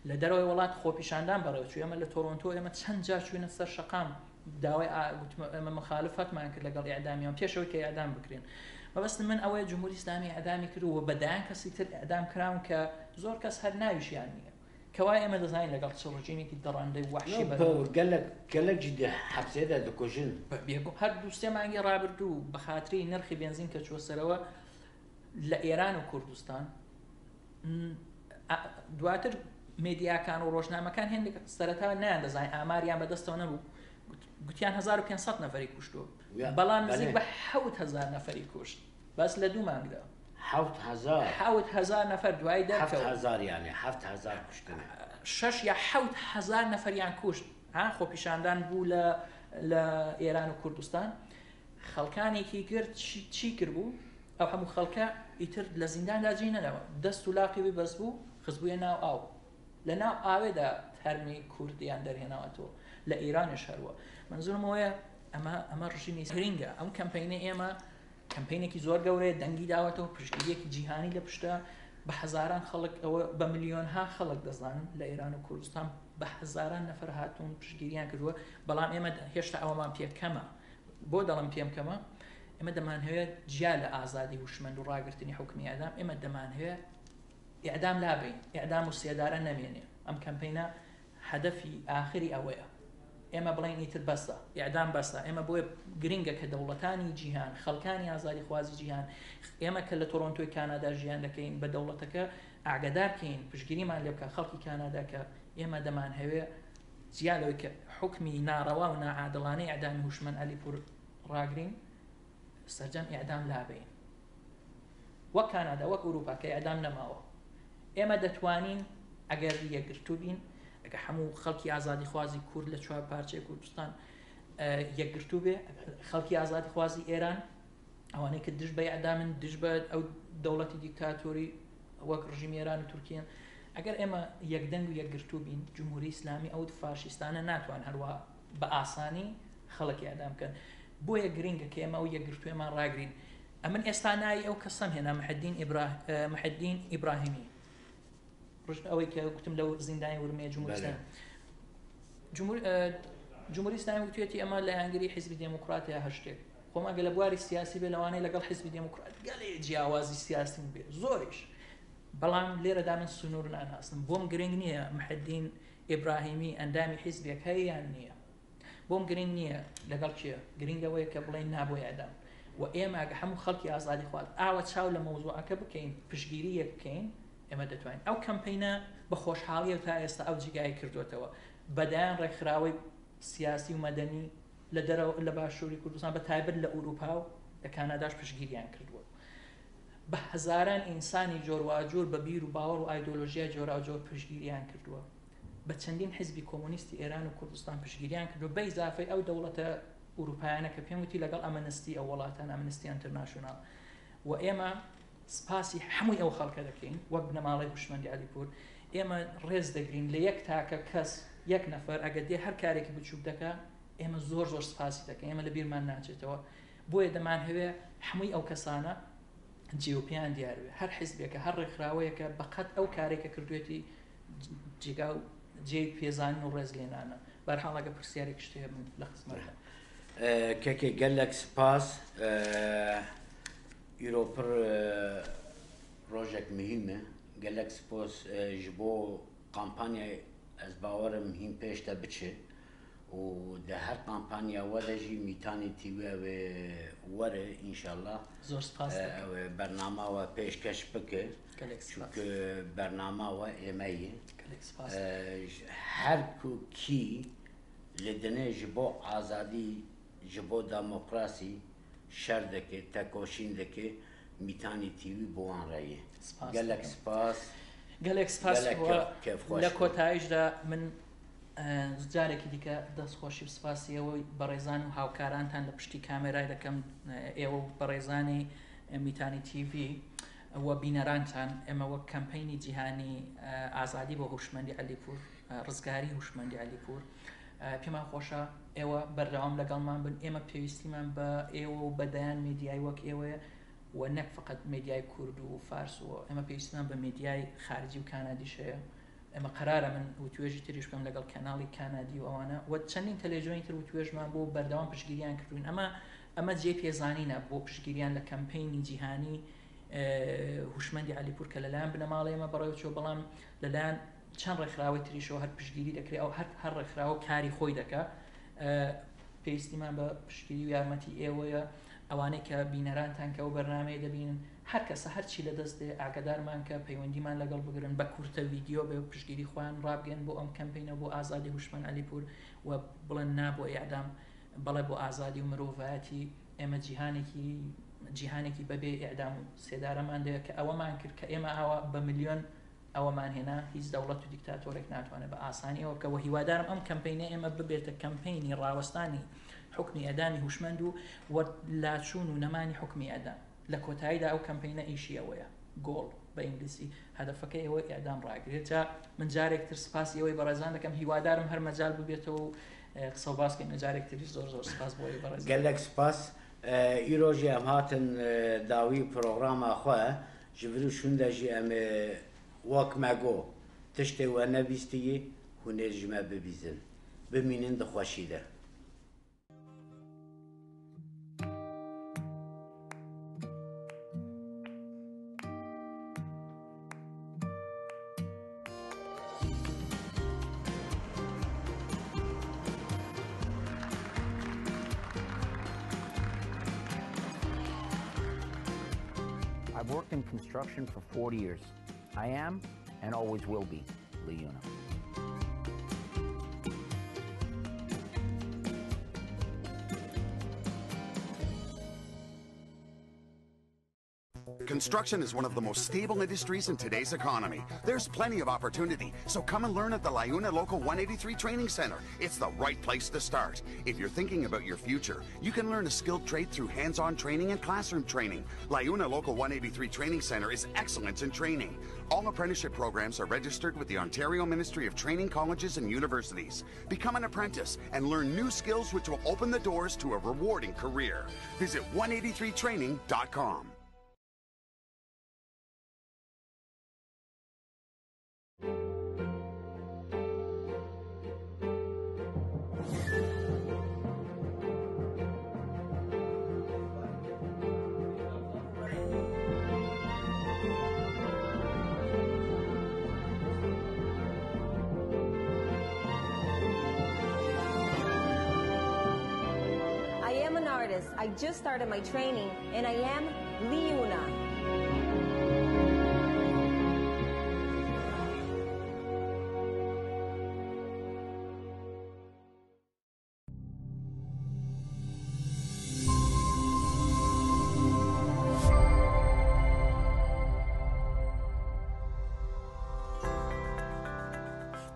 لە دەرەوەی وڵات خۆپیشاندان بەڕێوە چوو. ئێمە لە تۆرۆنتۆ ئێمە چەند جار چووینە سەر شەقام داوای ئێمە مخالفەتمان کرد لەگەڵ ئیعدامیان پێشەوەی کە ئیعدام بکرێن. مەبەستم من ئەوەیە جمهوری ئیسلامی ئیعدامی کرد و بە دەیان کەسی تر ئیعدام کراون کە زۆر کەس هەر ناویشیان نییە. کەوای ئێمە دەزانین لەگەڵ چ ڕژیمێکی دڕندەی وەحشی بەرەو گەلەک گەلەک جدی حەبسێدا دەکوژن. بێگوم هەر دوو سێ مانگی ڕابردوو بە خاتری نرخی بنزین کە چووە سەرەوە لە ئێران و کوردستان، دواتر مێدیاکان و ڕۆژنامەکان هێندێک سەرەتا نەیان دەزانین، ئاماریان بەدەستەوە نەبوو، گوتیان 1500 نەفەری کوشتووە، بەڵام نزیک بە 7000 نەفەری کوشت بەس لە دوو مانگدا. 7000 7000 نەفەر دوای دەرکەوت. 7000 یعنی 7000 کوشتنە. 6 یا 7000 نەفەریان کوشت. ها خۆپیشاندان بوو لە ئێران و کوردستان. خەڵکانێکی گرت چی کرد بوو؟ ئەو هەموو خەڵکە ئیتر لە زینداندا جێی نەداوە، دەست و لاقی بی بەس بوو، خستبوویە ناو ئاو. لە ناو ئاوێدا تەرمی کوردیان دەرهێناوەتەوە، لە ئێرانیش هەروە. منزورم ئەوەیە ئەمە ڕژیمی گرنگە. ئەم کەمپەینە ئێمە کەمپەینێکی زۆر گەورەیە، دەنگی داوەتەوە، پشتگیریەکی جیهانی لە پشتە، بە هەزاران خەڵک، ئەوە بە ملیۆنها خەڵک دەزانن لە ئێران و کوردستان بە هەزاران نەفەر هاتوون پشتگیریان کردووە، بەڵام ئێمە هێشتا ئەوەمان پێکەمە. بۆ دەڵم پێم کەمە؟ ئێمە دەمانهەوێت جیا لە ئازادی هوشمەند و ڕاگرتنی حکومی ئێعدام، ئێمە دەمانهەوێت ئێعدام لابەین، ئێعدام و سێدارە نەمێنێ. ئەم کەمپەینە هەدەفی ئاخری ئەوەیە ئێمە بڵێن ئیتر بەسە، ئێعدام بەسە. ئێمە بۆیە گرنگە کە دەوڵەتانی جیهان، خەڵکانی ئازادیخوازی جیهان، ئێمە کە لە تۆرۆنتۆی کانادا ژیان دەکەین بە دەوڵەتەکە ئاگادارکەین، پشتگیریمان لێ بکە خەڵکی کانادا کە ئێمە دەمانهەوێ جیا لەوەی کە حکمی ناڕەوا و ناعادڵانەی ئێعدامی هوشمەند عەلیپوور ڕاگرین، سەرجەم ئێعدام لابەین. وەک کانادا، وەک ئەوروپا کە ئێعدام نەماوە. ئێمە دەتوانین ئەگەر یەکگرتوو بین، ئەگەر هەموو خەڵکی ئازادیخوازی کورد لە چوار پارچەی کوردستان یەکگرتوو بێ، خەڵکی ئازادیخوازی ئێران، ئەوانەی کە دژ بە ئێعدامن، دژ بە ئەو دەوڵەتی دیکتاتۆری وەک ڕژیمی ئێران و تورکیان، ئەگەر ئێمە یەکدەنگ و یەکگرتوو بین، جمهوری ئیسلامی ئەو فاشیستانە ناتوان هەروە بە ئاسانی خەڵکی ئێعدام بکەن. بۆیە گرنگە کە ئێمە ئەو یەکگرتوویەمان ڕاگرین. ئەمن ئێستا ناوی ئەو کەسەم هێنا، محەدین ئیبراهیمی، ئەوەی کە گوتم لەو زیندانی ورمێ جمهوری ئیسلامی. جمهوری ئیسلامی گوتویەتی ئەمە لایەنگری حیزبی دێموکراتە هەر شتێک. خۆم ئەگەر لە بواری سیاسی بێ لەوانەیە لەگەڵ حیزبی دێموکرات گەلێ جیاوازی سیاسیم بێ، زۆریش، بەڵام لێرەدا من سنوور ناناسم. بۆم گرنگ نییە محەدین ئیبراهیمی ئەندامی حیزبێک هەیە یان نییە، بۆم گرنگ نییە لەگەڵ کێ، گرنگ ئەوەیە کە بڵێن نابۆ ئێعدام. و ئێمە ئەگە هەموو خەڵکی ئازادی خوارد ئاوە چاو لە مەوزوعەکە بکەین، پشتگیری یەک بکەین، ئێمە دەتوانین. ئەو کەمپەینە بە خۆشحاڵیە تا ئێستا ئەو جێگای کردوێتەوە. بەدایان ڕێکخراوەی سیاسی و مەدەنی لە دەرەوە لە باشووری کوردستان بە تایبەت لە ئەوروپا و لە کاناداش پشتگیریان کردووە. بە هەزاران ئینسانی جۆرواجۆر بە بیر و باوەڕ و ئایدۆلۆژیای جۆراوجۆر پشتگیریان کردووە. بە چەندین حیزبی کۆمۆنیستی ئێران و کوردستان پشتگیریان کردووە، بە ئیزافەی ئەو دەوڵەتە ئورووپایانە کە پێم وتی لەگەڵ ئەمەنستی ئەو وڵاتان، ئەمنستی ئەنترناشیۆناڵ. و ئێمە سپاسی هەمووی ئەو خەڵکە دەکەین وەک بنەماڵەی هوشمەندی عەلیپوور. ئێمە ڕێز دەگرین لە یەک تاکە کەس، یەک نەفەر ئەگەر دێ هەر کارێکی بچووک دەکا، ئێمە زۆر زۆر سپاسی دەکەین، ئێمە لە بیرمان ناچێتەوە. بۆیە دەمانهەوێ هەمووی ئەو کەسانە جێ و پێیان دیار بێ. هەر حیزبێکە، هەر ڕێکخراوەیەکە بە قەد ئەو کارەی کە کردوێتی جێگا و جێی پێزانین و ڕێز لێنانە. بەرحاڵ ئەگەر پرسیارێکیشت هەیە من لە خزمەتتام. کەکێ گەلەک سپاس. ئیرۆ پڕ ڕۆژەک مهیمە. گەلەک سپۆس ژ بۆ کامپانیای ئەز باوەرم هین پێشتە بچێ و دە هەر کامپانیا وەدە ژی میتانی تیوی ئەوێ وەرێ ئینشاللە زۆر سپاس دەکەم. ئەوێ بەرنامە وە پێشکەش بکێ گەلێک سپاس. چونکە بەرنامە وە ئێمەیی. گەلێک سپاس دەکەم. هەر کو کی لە دنێ ژ بۆ ئازادی ژ بۆ دمۆکراسی شەر دەکێ تەکۆشین دەکێ میتانی تیوی بۆ وان ڕێیێ. سپاس گەلەک دەکەم. سپاس. گەلێک سپاس گەلەک و کەفخوەش لە بوو. کۆتاییشدا من جارێکی دیکە دەستخۆشی و سپاسی ئێوەی بەڕێزان و هاوکارانتان لە پشتی کامێرای دەکەم، ئێوە و بەڕێزانی میتانی تیڤی و بینەرانتان. ئێمە وەک کەمپەینی جیهانی ئازادی بۆ هوشمەندی عەلیپوور، ڕزگاری هوشمەندی عەلیپوور، پێمان خۆشە ئێوە بەردەوام لەگەڵمان بن. ئێمە پێویستیمان بە ئێوە و بە دەیان میدیای وەک ئێوەیە و نەک فقط میدیای کورد و فارس و ئێمە پێویستیمان بە میدیای خارجی و کانادیش هەیە. ئێمە قەرارە من وتوێژی تریش بکەم لەگەڵ کەناڵی کانادی و ئەوانە و چەندین تەلەڤیزیۆنی تر وتوێژمان بۆ بەردەوام پشتگیریان کردوین. ئەمە جێ پێزانینە بۆ پشتگیریان لە کەمپەینی جیهانی هوشمەندی عەلیپوور کە لەلایەن بنەماڵەی ئێمە بەڕێوەچووە، بەڵام لەلایەن چەند ڕێکخراوەی تریشەوە هەر پشتگیری دەکرێت. ئەو هەر ڕێکخراوە کاری خۆی دەکا. پێویستیمان بە پشتگیری و یارمەتی ئێوەیە. ئەوانەی کە بینەرانتان کە ئەو بەرنامەیە دەبینن، هەر کەسە هەرچی لەدەست دێ ئاگادارمان کە پەیوەندیمان لەگەڵ بگرن، بە کورتە ڤیدیۆ بێ پشتگیری خۆیان ڕابگەن بۆ ئەم کەمپینە بۆ ئازادی هوشمەند عەلیپوور و بڵێن نا بۆ ئێعدام، بەڵێ بۆ ئازادی و مرۆڤایەتی. ئێمە جیهانێکی بەبێ ئێعدام و سێدارەمان دەوێت کە ئەوەمان کرد کە ئێمە ئاوا بە ملیۆن ئەوەمان هێنا. هیچ دەوڵەت و دیکتاتۆرێک ناتوانێت بە ئاسانی ئەوە بکە. و هیوادارم ئەم کەمپینە ئێمە ببێتە کەمپینی ڕاوەستانی حکمی ئەدامی هوشمەند و لاچوون و نەمانی حکمی ئەدام. لە کۆتاییدا ئەو کەمپینە ئیشی ئەوەیە، گۆڵ بە ئینگلیسی، هەدەفەکەی ئەوەی ئێعدام ڕاگرێت. جا من جارێک تر سپاسی ئەوەی بەڕێزان دەکەم، هیوادارم هەر مەجال ببێتەوە و قسە و باس بکەین. جارێک تریش زۆر زۆر سپاس بۆ ئەوەی بەڕێزان. گەلەک سپاس. ئیرۆژی ئەم هاتن داوی پرۆگراما خوە ژ ڤر و شوندە ژی ئەمێ وەک مەگۆ تشتێ وە نەبیستیی هونێ ژمە ببیزن بمینن دخوەشی دە. I've worked in construction for 40 years. I am and always will be LiUNA. Construction is one of the most stable industries in today's economy. There's plenty of opportunity, so come and learn at the LiUNA Local 183 Training Center. It's the right place to start. If you're thinking about your future, you can learn a skilled trade through hands-on training and classroom training. LiUNA Local 183 Training Center is excellence in training. All apprenticeship programs are registered with the Ontario Ministry of Training Colleges and Universities. Become an apprentice and learn new skills which will open the doors to a rewarding career. Visit 183training.com. I am an artist. I just started my training and I am LiUNA.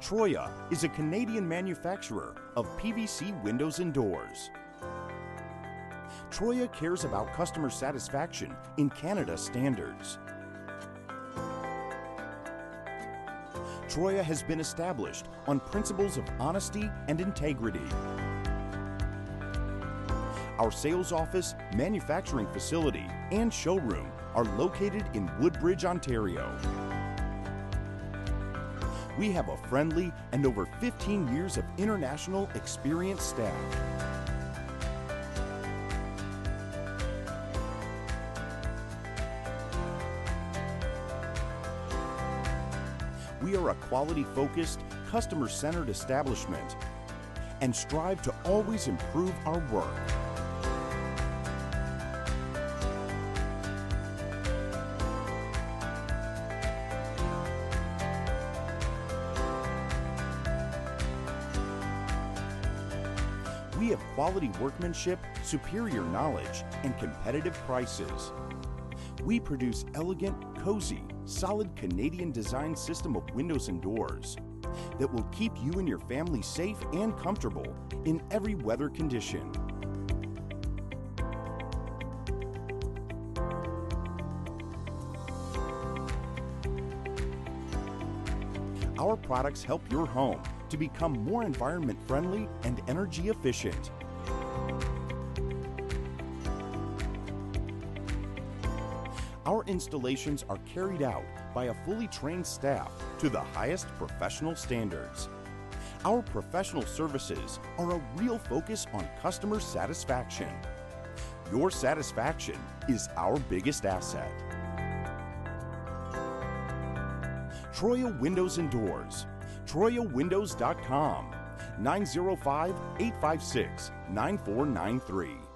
Troya is a Canadian manufacturer of PVC windows and doors. Troya cares about customer satisfaction in Canada standards. Troya has been established on principles of honesty and integrity. Our sales office, manufacturing facility, and showroom are located in Woodbridge, Ontario. We have a friendly and over 15 years of international experienced staff. We are a quality focused, customer centered establishment and strive to always improve our work. We have quality workmanship, superior knowledge, and competitive prices. We produce elegant, cozy, solid Canadian design system of windows and doors that will keep you and your family safe and comfortable in every weather condition. Our products help your home to become more environment friendly and energy efficient. Our installations are carried out by a fully trained staff to the highest professional standards. Our professional services are a real focus on customer satisfaction. Your satisfaction is our biggest asset. Troya Windows and Doors. TroyaWindows.com. 905 856 9493.